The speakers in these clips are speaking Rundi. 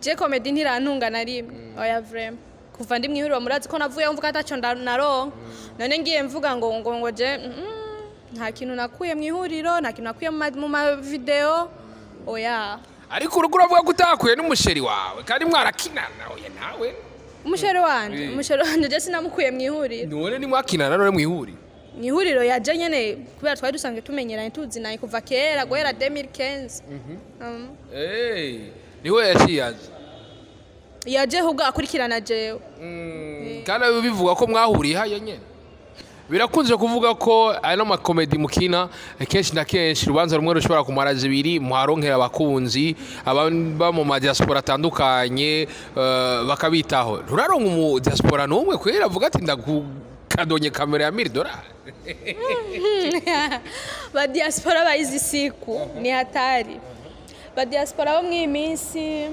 Je comédie ntirantunga na rimwe. Oya, vraiment. Kuva ndi mwihuriro, murazi ko navuye mvuga ataco naronka. None ngiye mvuga ngo je nta kintu nakuye mwihuriro, nta kintu nakuye mu ma video. Oya. Ariko urugo uravuga ko utakuye n'umuchéri wawe kandi mwarakinana. Oya nawe. Umuchéri wanje, umuchéri wanje je sinamukuye mwihuriro. None ni mwakinana none mwihuriro? Mwihuriro yaje nyene kubera twari dusanzwe tumenyeranye, tuzinanye kuva kera, guhera 2015. Eh, niwe yaciye aza? Yaje ahubwo akurikirana jewe. Kandi bivuga ko mwahuriye haya nyene. Birakunze kuvuga ko ano macomédie mukina kenshi na kenshi urubanza rumwe rushobora kumara zibiri, muharonkera abakunzi ababa mu madiaspora atandukanye, bakabitaho. Nturaronka umu diaspora n'umwe kwera avuga ati ndakukadonye kamera ya $1000? Ba diaspora baizi siku ni hatari. Ba diaspora bo mw'iyi minsi,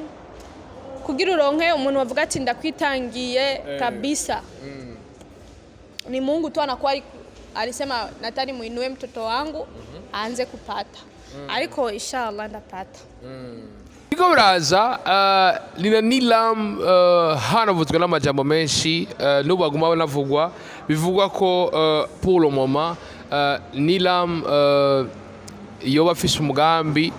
kugira uronke umuntu bavuga ati ndakwitangiye kabisa, ni Mungu tu anakuwa alisema natani muinue mtoto wangu aanze kupata, ariko inshallah ndapata. Niko biraza nina Nilam, hanavuzwe n'amajambo menshi, n'ubu baguma banavugwa. Bivugwa ko pour le moment Nilam yoba afise umugambi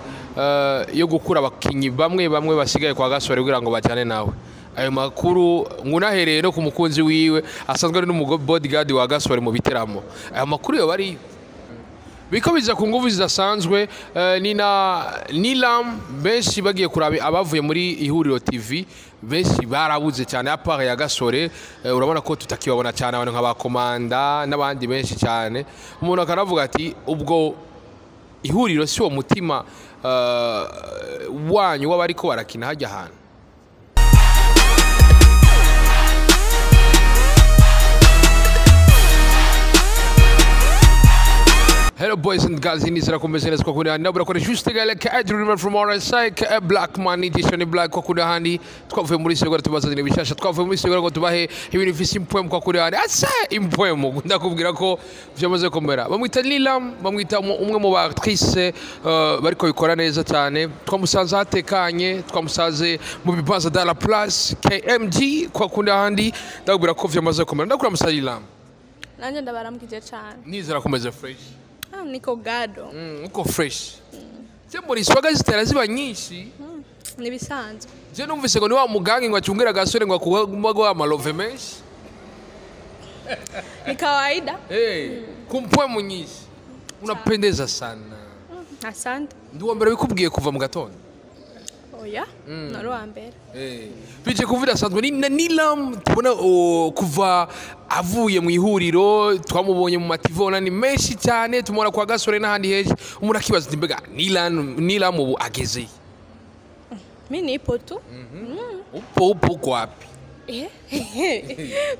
yo gukura abakinyi bamwe bamwe basigaye kwa Gasore kugira ngo bajane nawe. Ayo makuru ngunahereye no ku mukunzi wiwe asanzwe ari n'umu bodyguard wa Gasore mu biteramo. Ayo makuru yoba ari biko biza ku nguvu zidasanzwe. Nina Nilam, benshi bagiye kuraba abavuye muri Ihuriro TV, benshi barabuze cyane à part ya Gasore. Urabona ko tutakibabona cyane, abantu nka bakomanda n'abandi benshi cyane. Umuntu akanavuga ati ubwo ihuriro si uwo mutima wanyu w'abariko barakina hajya ahantu. Hello boys and girls, inizera kumeze neza kwa kundi nabura kore juste gale ka Adrian from RSI ka Black Man edition Black kwa kundi handi. Twavuye muri Segora tubazanira ibishasha, twavuye muri Segora ngo tubahe ibintu bifise impwemu kwa kundi handi asa impwemu. Ndakubwira ko vyamaze komera. Bamwita Lilam, bamwita umwe mu ba actrice bariko bikora neza cyane. Twamusanze hatekanye, twamusanze mu bibanza de la place KMG kwa kundi handi. Ndakubwira ko vyamaze komera. Ndakura musa Lilam. Nanjye ndabaramukije cyane. Nizera kumeze fresh. Ah, niko gado. Uko fresh. Je muri swaga zitera ziba nyinshi. Nibisanzwe. Je numvise ngo ni wa mugangi ngo acungira Gasore ngo akuguha amalove menshi. Ni kawaida. Hey, kumpwemu nyinshi. Unapendeza sana. Asante. Ndi uwa mbere wikubwiye kuva mu gatondo. Oya, nari uwa mbere. Hey. Bije kuvuga asanzwe ni na Nilam tubona kuva avuye mu ihuriro, twamubonye mu mativona ni menshi cyane, tumubona kwa Gasore n'ahandi henshi. Umuntu akibaza ati mbega Nilam ubu ageze? Mi nipo tu. Upo upo uko wapi? Eh?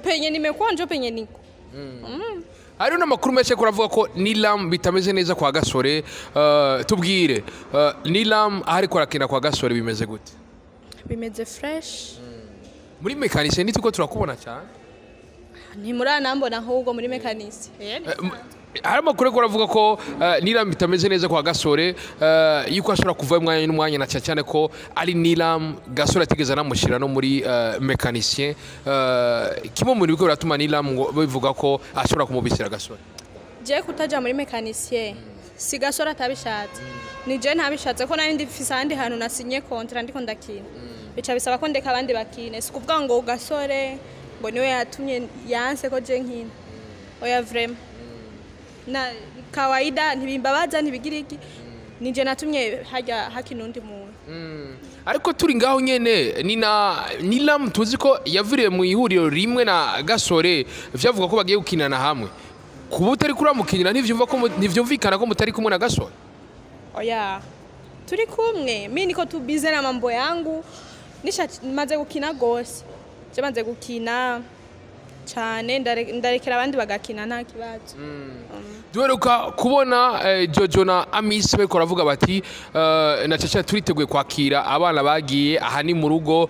Penye nimekuwa njo penye niko. Hariho n'amakuru menshi ariko aravuga ko Nilam bitameze neza kwa Gasore. Tubwire, Nilam aho ariko arakina kwa Gasore bimeze gute? Bimeze fresh. Muri mécanicien nituko turakubona cyane. Ntimuranambona ahubwo muri mécanicien. Hari amakuru ariko aravuga ko Nilam bitameze neza kwa Gasore, yuko ashobora kuva umwanya n'umwanya, na cyane cyane ko ari Nilam Gasore atigeze anamushyira no muri mécanicien. Kimwe mu bintu biriko biratuma Nilam ngo bivuga ko ashobora kumubisira Gasore. Je kutaja muri mécanicien, si Gasore atabishatse, ni je ntabishatse, ko nari ndifise ahandi hantu nasinye contrat ndiko ndakina, bica bisaba ko ndeka abandi bakine. Si kuvuga ngo Gasore ngo niwe yatumye yanse ko je nkina. Oya, vraiment, na kawaida ntibimbabaza, ntibigira iki, ni je natumye hajya hakina undi muntu. Ariko turi ngaho nyene, nina Nilam tuzi ko yavuriye mu ihuriro rimwe na Gasore, vyavuga ko bagiye gukinana hamwe. Kuba utari kuramukinira, ntivyumva ko ntivyumvikana ko mutari kumwe na Gasore? Oya, turi kumwe. Mi niko tu busy na mambo yangu. Nisha maze gukina gose, je maze gukina cyane, ndarekera abandi bagakina, nta kibazo. Duheruka kubona Jojo na Amis bariko baravuga bati na Caca turiteguye kwakira abana bagiye aha ni mu rugo,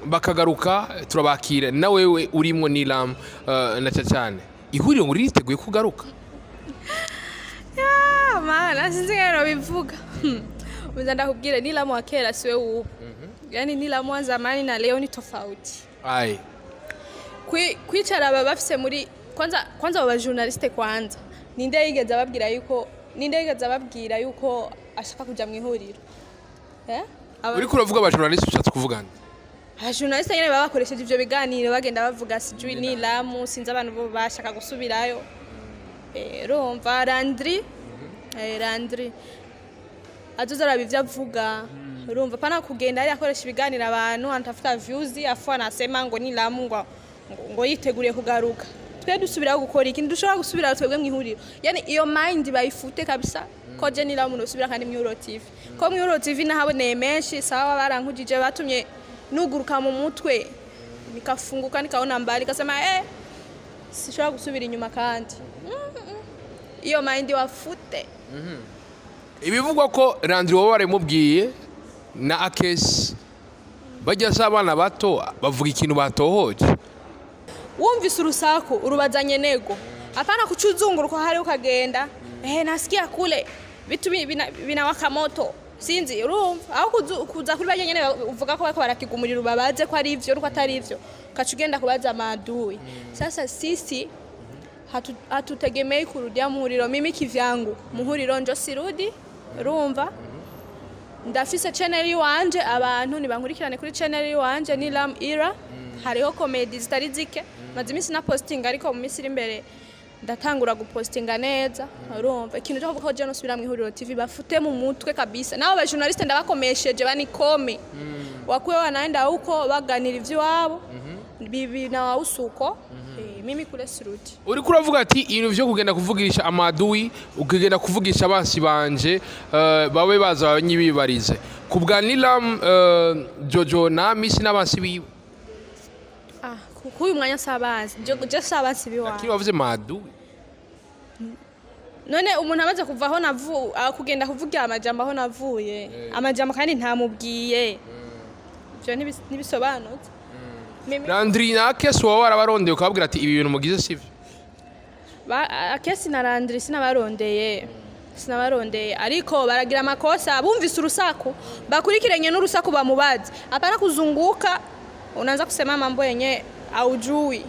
bakagaruka turabakira, na wewe urimwo Nilam, na cyane ihuriro ngo ririteguye kugaruka. Ah, mana, sinzi ngeno bivuga. Mza ndakubwire Nilam wa kera siwe ubu. Yani Nilam wa zamani na leo ni tofauti. Ai. Kwicara baba bafise muri kwanza aba journaliste kwanza. Ninde yigeze ababwira yuko ninde yigeze ababwira yuko ashaka kuja mu ihuriro? Eh? Uriko uravuga aba journaliste ushatse kuvuga nde? Aba journaliste nyene baba bakoresheje ivyo biganiro bagenda bavuga sijui Nilam sinzi abantu bo bashaka gusubirayo. Urumva Landry Landry azoza araba ivyo avuga. Urumva pana kugenda ari akoresha ibiganiro abantu anatafuta views afu anasema ngo Nilam ngo yiteguriye kugaruka. Twe dusubiraho gukora iki? Ndushobora gusubira twebwe mu ihuriro. Yani iyo mind bayifute kabisa. Ko je Nilam nosubira kandi mu Ihuriro TV. Ko mu Ihuriro TV nahaboneye menshi sawa barankujije batumye nuguruka mu mutwe nikafunguka nikaona mbali kasema sishobora gusubira inyuma kandi. Iyo mind wafute. Ibivugwa ko Landry wowe warimubwiye na Akesi bajya se abana bato bavuga ikintu batohoje. Wumvise urusaku urubazanye nego. Hapana kuchuzunguruka hari ukagenda. Nasikia kule vitu binawaka moto. Sinzi urumva aho kuza kuri bajye nyene uvuga ko bariko barakigumurira ubabaze ko ari ivyo ruko atari ivyo. Kacugenda kubaza madui. Sasa sisi hatutegemei kurudia muhuriro. Mimi kivyangu muhuriro njo sirudi urumva. Ndafise channel yiwanje abantu nibankurikirane kuri channel yiwanje Nilam Era. Hariho comedy zitari zike maze iminsi na posting ariko mu minsi iri imbere ndatangura gupostinga neza urumva. Ikintu cyo kuvuga ko je nosubira mu Ihuriro TV bafute mu mutwe kabisa. Nabo ba journaliste ndabakomesheje banikome. Wakuwe wanaenda huko baganira ivy'iwabo bibi na wausuko. Mimi kule sirudi. Uriko uravuga ati ibintu vyo kugenda kuvugisha amadui ukigenda kuvugisha abansi banje bawe baza banyibibarize kubwa Nilam Jojo na Misi n'abansi biwe. Kuyu mwanya sabansi je sabansi biwa. Lakini wavuze madui. None umuntu amaze kuva aho navu kugenda kuvuga amajambo aho navuye amajambo kandi ntamubwiye. Ivyo ntibisobanutse. Landry na Akesi wowe warabarondeye ukababwira ati ibi bintu mugize sivyo? Akesi na Landry sinabarondeye ariko baragira amakosa bumvise urusaku bakurikiranye n'urusaku bamubaze. Apana kuzunguka unaanza kusema mambo yenye aujui.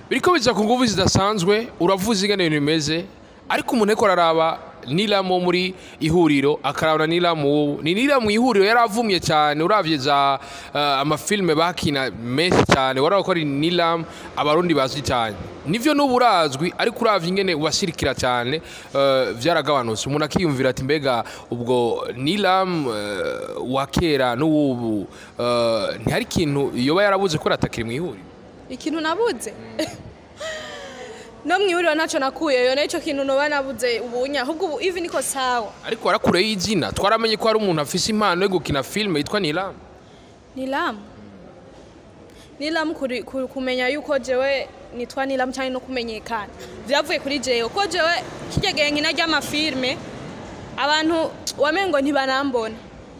Biriko biza ku nguvu zidasanzwe uravuze ingene ibintu bimeze ariko umuntu ariko araraba Nilam muri ihuriro akarabana Nilam ubu ni Nilam ihuriro yaravumye cyane uravye za amafilme bakina menshi cyane warako ari Nilam abarundi bazwi cyane nivyo n'uburazwi ariko uravye ingene wasirikira cyane vyaragabanutse umuntu akiyumvira ati mbega ubwo Nilam wa kera n'ubu ntihari ikintu yoba yarabuze ko ratakiri mu ihuriro. Ikintu nabuze no mwihuriro naco nakuyeyo neco kintu noba nabuze ubunya ahubwo ubu even niko sawa. Ariko warakureye izina twaramenye ko hari umuntu afise impano yo gukina filme yitwa Nilam. Nilam kumenya yuko jewe nitwa Nilam cyane no kumenyekana vyavuye kuri jewe ko jewe kirya gihe nkina ry'amafilme abantu wamengo ntibanambona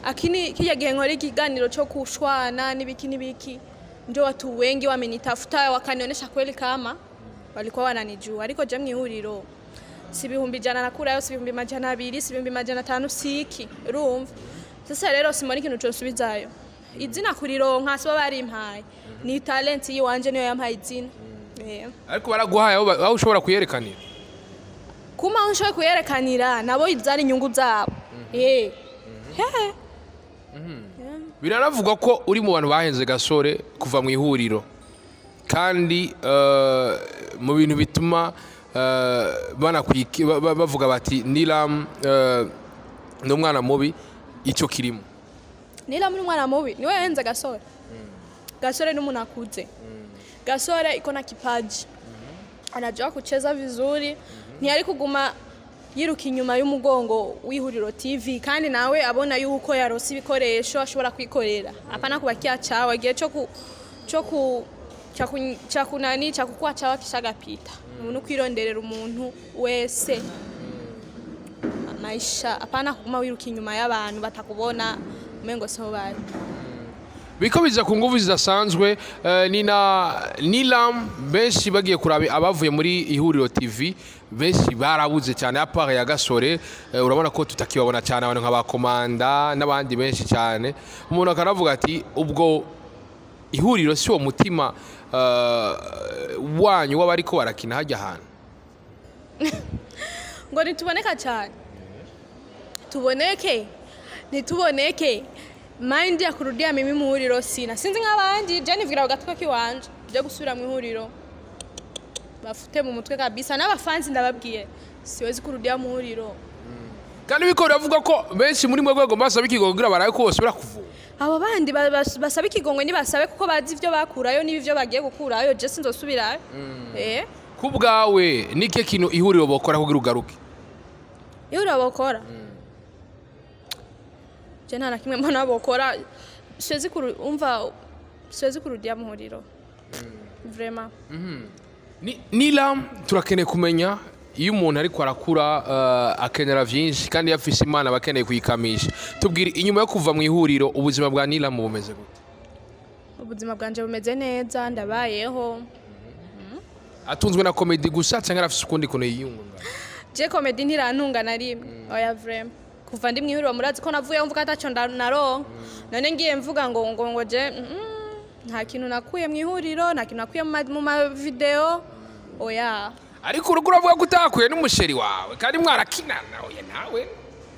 akini kirya gihe nkora ikiganiro cyo kushwana n'ibiki n'ibiki ndio watu wengi wamenitafuta wakanionyesha kweli kama walikuwa wananijua. Ariko je mwihuriro si 100,000 nakurayo si 200,000 si 500,000 siki urumva. Sasa rero simoni ikintu cyo izina kurironka sibo barimpaye ni talent yiwanje niyo yampaye izina. Ariko baraguhaye aho ushobora kuyerekanira kuma ushobora kuyerekanira nabo izari inyungu zabo. Biraravugwa ko uri mu bantu bahenze Gasore kuva mu ihuriro kandi mu bintu bituma bavuga bati Nilam ni umwana mubi icyo kirimo. Nilam ni umwana mubi niwe yahenze Gasore. Gasore ni umuntu akuze. Gasore iko na kipaji. Anajua kucheza vizuri. Ntiyari kuguma yiruka inyuma y'umugongo w'Ihuriro TV kandi nawe abona yuko yarose ibikoresho ashobora kwikorera. Apana kubakia chawa igihe cyo ku chakunani chakukwa chawa kishagapita. Umuntu kwironderera umuntu wese maisha apana kuguma wiruka inyuma y'abantu batakubona umengo so bari. Biko biza ku nguvu zidasanzwe. Nina Nilam, benshi bagiye kuraba abavuye muri Ihuriro TV, benshi barabuze cyane à part ya Gasore. Urabona ko tutakibabona cyane, abantu nka bakomanda n'abandi benshi cyane. Umuntu akanavuga ati ubwo ihuriro si uwo mutima wanyu w'abariko barakina hajya ahantu. Ngo ntituboneka cyane, tuboneke ntituboneke, mind ya kurudia mimi mu ihuriro sina. Sinzi nk'abandi, je nivugira ku gatwe kiwanje, byo gusubira mu ihuriro bafute mu mutwe kabisa. N'abafansi ndababwiye, siwezi kurudia mu ihuriro. Kandi biko biravuga ko benshi muri mwe rwego basaba ikigo kugira barabe ko bosubira kuvura. Abo bandi basaba ikigongwe nibasabe, kuko bazi ivyo bakurayo n'ibyo bagiye gukurayo. Je sinzosubirayo. Ku bwawe, nike kintu ihuriro bokora kugira ugaruke? Ihuriro bokora, je nta na kimwe mbona bokora. Siwezi umva, siwezi kurudia mu ihuriro vraiment. Nilam, turakeneye kumenya, iyo umuntu ariko arakura akenera vyinshi, kandi iyo afise imana aba akeneye kuyikamisha. Tubwire, inyuma yo kuva mu ihuriro, ubuzima bwa Nilam bumeze gute? Ubuzima bwanje bumeze neza, ndabayeho. Atunzwe na comedy gusa cyangwa arafise ukundi kuntu yiyunga? Je comedy ntirantunga na rimwe, oya vraiment. Kuva ndi mu ihuriro, murazi ko navuyeho mvuga ataco naronka. None ngiye mvuga ngo je nta kintu nakuye mu ihuriro, nta kintu nakuye mu ma video, oya. Ariko urugo uravuga ko utakuye n'umusheri wawe kandi mwarakinana, oya nawe.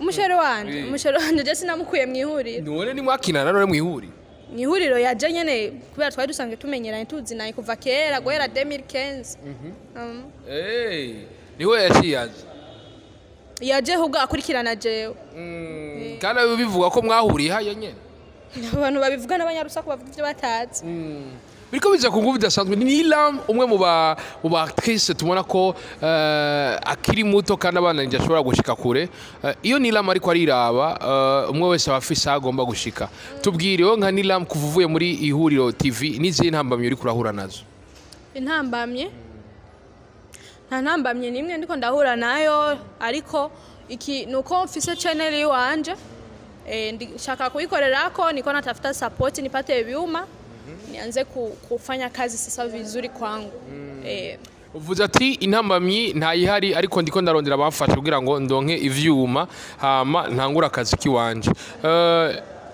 Umusheri wanje? Umusheri wanje je sinamukuye mu ihuriro. None nimwakinana none mu ihuriro? Mu ihuriro yaje nyene kubera twari dusanzwe tumenyeranye, tuzinanye kuva kera, guhera 2015. Niwe yaciye aza? Yaje ahubwo akurikirana jewe. Kandi bivuga ko mwahuriye haya nyene. Abantu babivuga n'abanyarusaku, bavuga ivyo batazi. Biriko biza ku nguvu bidasanzwe. Ni Nilam, umwe mu ba actrice tubona ko akiri muto kandi abana njye ashobora gushika kure. Iyo Nilam ariko ariraba, umwe wese aba afise aho agomba gushika. Tubwire, wowe nka Nilam, kuva uvuye muri Ihuriro TV, n'izihe ntambamyi uriko urahura nazo? Intambamye, nta ntambamye nimwe ndiko ndahura nayo, ariko iki nuko mfise channel iwanje, shaka kuikorerako, niko natafuta support nipate vyuma nianze kufanya kazi sasa vizuri kwangu. Uvuze ati intambamyi ntayihari, ariko ndiko ndarondera abamfasha kugira ngo ndonke ivyuma hama ntangure akazi kiwanje.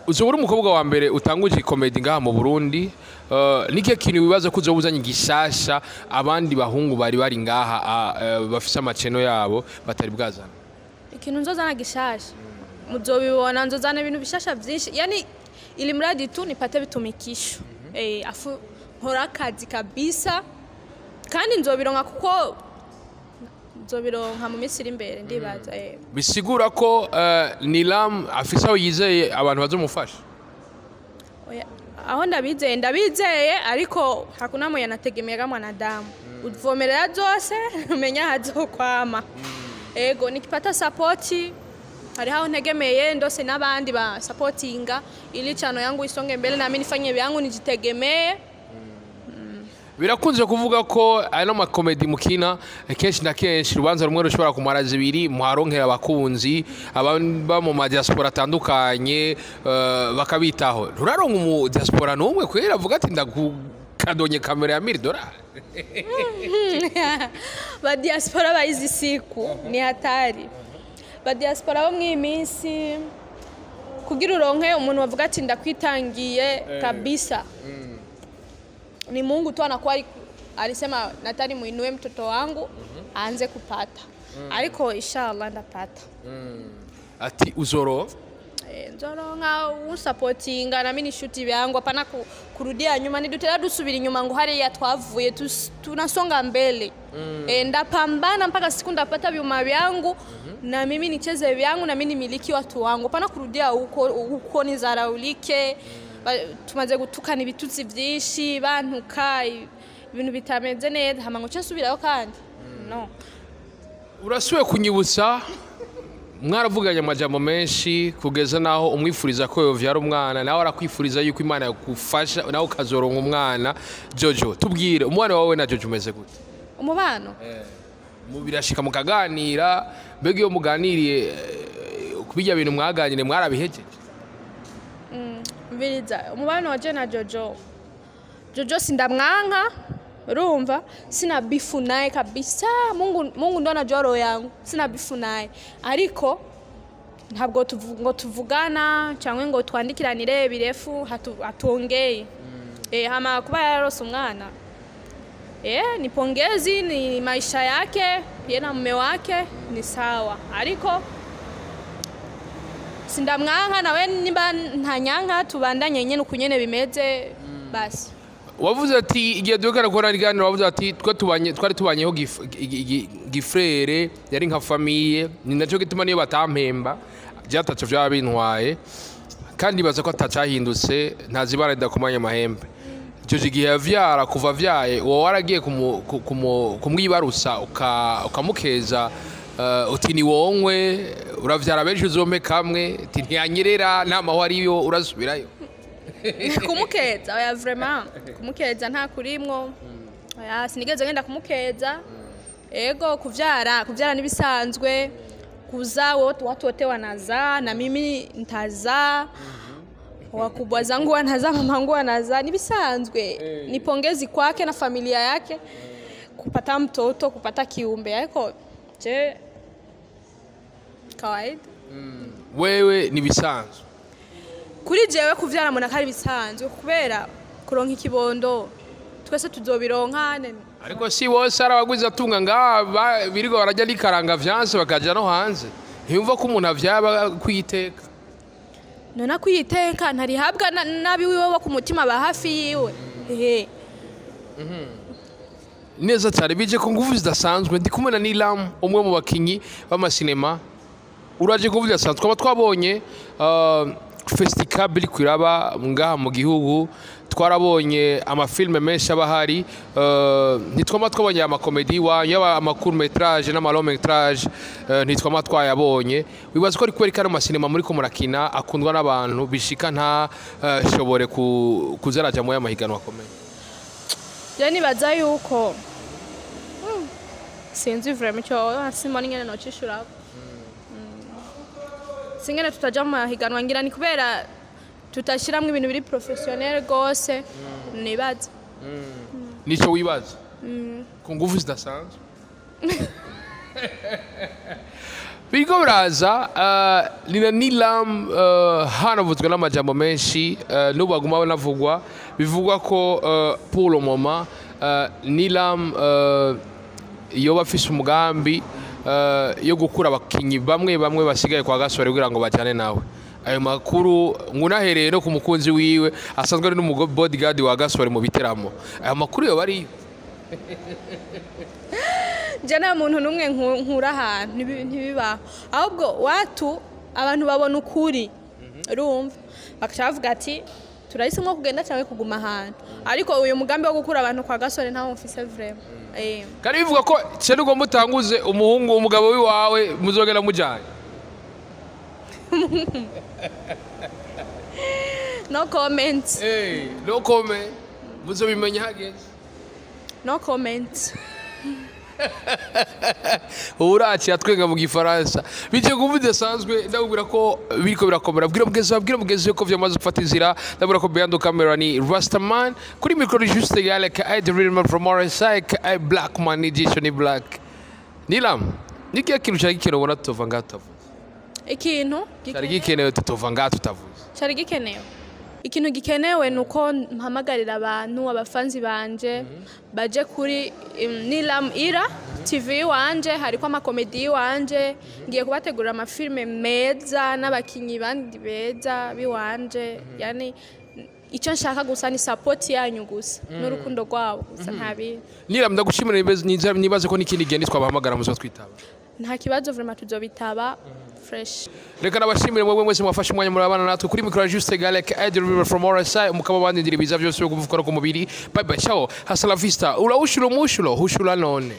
Uzoba uri umukobwa wa mbere utanguje comedy ngaha mu Burundi. Nike kintu wibaza ko uzoba uzanye gishasha abandi bahungu bari ngaha bafise amaceno yabo batari bwazana? Ikintu nzozana gishasha muzobibona, nzozana ibintu bishasha vyinshi, yani ili mradi tu nipate vitumikisho, afu nkora akazi kabisa, kandi nzobironka, kuko nzobironka mu minsi iri imbere ndibaza. Bisigura ko Nilam afise aho yizeye abantu bazomufasha? Oya, aho ndabizeye, ndabizeye, ariko hakuna mwenye anategemea mwanadamu. Uvomerera zose umenya hazokwama. Ego, nikipata sapoti, hariho aho ntegemeye ndose n'abandi ba supportinga ili chano yangu isonge mbele, nami nifanye vyangu nijitegemee. Birakunze kuvuga ko ano makomedi mukina, kenshi na kenshi urubanza rumwe rushobora kumara zibiri, muharonkera abakunzi ababa mu madiaspora atandukanye, bakabitaho. Nturaronka umu diaspora n'umwe kwera avuga ati ndakukadonye kamera ya $1000? Ba diaspora ba hizi siku ni hatari. Ba diaspora bo mw'iyi minsi, kugira uronke umuntu bavuga ati ndakwitangiye kabisa, ni Mungu tu anakuwa alisema natani muinue mtoto wangu aanze kupata, ariko inshallah ndapata. Ati uzoro Nzoronka usapotinga nami nishuti vyangu, hapana kurudia nyuma. Nidutera dusubira inyuma ngo hariya twavuye, tunasonga mbele. Ndapambana mpaka siku ndapata vyuma vyangu na mimi nicheze vyangu na mimi nimiliki watu wangu, hapana kurudia huko huko nizaraulike. Tumaze gutukana ibitutsi vyinshi, bantuka ibintu bitameze neza, hama ngo nce nsubirayo kandi no. Urasubiye kunyibutsa, mwaravuganye amajambo menshi kugeza naho umwifuriza ko yovyara umwana, nawe arakwifuriza yuko Imana yagufasha nawe ukazoronka umwana. Jojo, tubwire, umwana wawe na Jojo umeze gute? Umubano? Mu birashika mukaganira? Mbega iyo muganiriye, kubijya bintu mwaganiriye mwarabihejeje? Mviriza, umubano wa je na Jojo, Jojo sindamwanka, urumva, sina bifu naye kabisa. Mungu, Mungu ndo anajua roho yangu, sina bifu naye, ariko ntabwo ngo tuvugana cyangwa ngo twandikiranire birefu, hatuongei. Hama kuba yararose umwana, ni pongezi, ni maisha yake ye na mume wake, ni sawa, ariko sindamwanka, nawe nimba ntanyanka tubandanye nyene uko nyene bimeze basi. Wavuze ati igihe duheruka gukora ibiganiro, wavuze ati twe tubanye, twari tubanyeho gifrère, yari nka famille, ni nacyo gituma niyo batampemba byataco byaba bintwaye, kandi nibaza ko atacahindutse, ntazibara ridakomanya amahembe. Icyo gihe yavyara, kuva avyaye uwo waragiye kumwibarutsa, ukamukeza, uti ni wonkwe uravyara benshi uzompe kamwe, uti ntiyanyerera nta mahwa ariyo urasubirayo. Kumukeza, oya, vraiment kumukeza nta kurimwo, oya, sinigeze ngenda kumukeza. Ego, kuvyara, kuvyara nibisanzwe, kuzaa watu wote wanazaa, na mimi ntazaa, wakubwa zangu wanazaa, mamangu wanazaa, nibisanzwe. Ni pongezi kwake na familia yake kupata mtoto, kupata kiumbe, ariko je kawaida. Wewe nibisanzwe? Kuri jewe kuvyara mbona ko ari bisanzwe, kubera kuronka ikibondo twese tuzobironka. Ariko si bose ari abagwiza atunga ngaha birirwa barajya n'ikaranga vyanse bakaja no hanze, ntiyumva ko umuntu avyaba kwiteka. None kwiteka ntarihabwa nabi wiwe bo ku mutima ba hafi yiwe. Ehe. Neza cyane, bije ku nguvu zidasanzwe. Ndi kumwe na Nilam, umwe mu bakinyi b'amasinema. Uraje ku nguvu zidasanzwe, twaba twabonye festival iri kwiraba ngaha mu gihugu, twarabonye amafilme menshi aba ahari, ntitwama twabonye amakomedi iwanyu, yaba amacourt métrage n'amalong métrage, ntitwama twayabonye. Wibaza ko ari kubera ko ari amasinema muriko murakina akundwa n'abantu bishika nta shobore kuzaraja mu y'amahiganwa akomeye? Je nibaza yuko sinzi vraiment icyo simbona ingene nocishurako, singene tutaja mu mahiganwa, ngira ni kubera tutashiramwo ibintu biri professionnel gose, nibaza. Nico wibaza ku nguvu zidasanzwe biriko biraza. Nina Nilam, hanavuzwe n'amajambo menshi, n'ubu baguma banavugwa, bivugwa ko pour le moment Nilam yoba afise umugambi yo gukura abakinyi bamwe bamwe basigaye kwa Gasore kugira ngo bajane nawe. Ayo makuru ngunahereye no ku mukunzi wiwe asanzwe ari n'umu bodyguard wa Gasore mu biteramo. Ayo makuru yoba ariyo? Je nta muntu n'umwe nkura ahantu, ntibibaho. Ahubwo watu abantu babona ukuri, urumva, bakaca bavuga ati turahisemo kugenda cyangwa kuguma ahantu, ariko uyu mugambi wo gukura abantu kwa Gasore ntawo mfise vraiment. Kandi bivuga ko cyane ugomba utanguze umuhungu, umugabo wiwawe muzogera mujanye. No comment. No comment, muzobimenya hageze. No comment. Uraci atwenga mu Gifaransa. Bityo kuvuga bidasanzwe, ndabwira ko biriko birakomera. Bwira mugezi, bwira mugezi ko vyamaze gufata inzira. Ndabwira ko behind the camera ni Rastaman, kuri micro ni Juste Gale ka the real man from RSI ka Black Man edition ni Black Nilam. Nikiya kintu cyari gikenewe ubona tutova ngaha tutavuze? Ikintu cyari gikenewe tutova ngaha tutavuze? Cyari gikenewe, ikintu gikenewe ni uko mpamagarira abantu, abafanzi banje, baje kuri Nilam Ira TV wanje, hariko amakomedi wanje, ngiye kubategurira amafilme meza n'abakinyi bandi beza biwanje. Yani icyo nshaka gusa ni support yanyu gusa n'urukundo rwabo gusa, nta bindi. Nilam, ndagushimira, nibaze ko n'ikindi gihe nitwabahamagara muzotwitaba. Nta kibazo, vraiment tuzobitaba fresh. Reka nabashimire mwebwe mwese mwafashe umwanya murabana natwe. Kuri micro Juste Gale ka Ed River from RSI, mukaba bandindira ibiza byose byo kuvuga ku mubiri. Bye bye, ciao, hasta la vista, urawushura umushulo hushura none.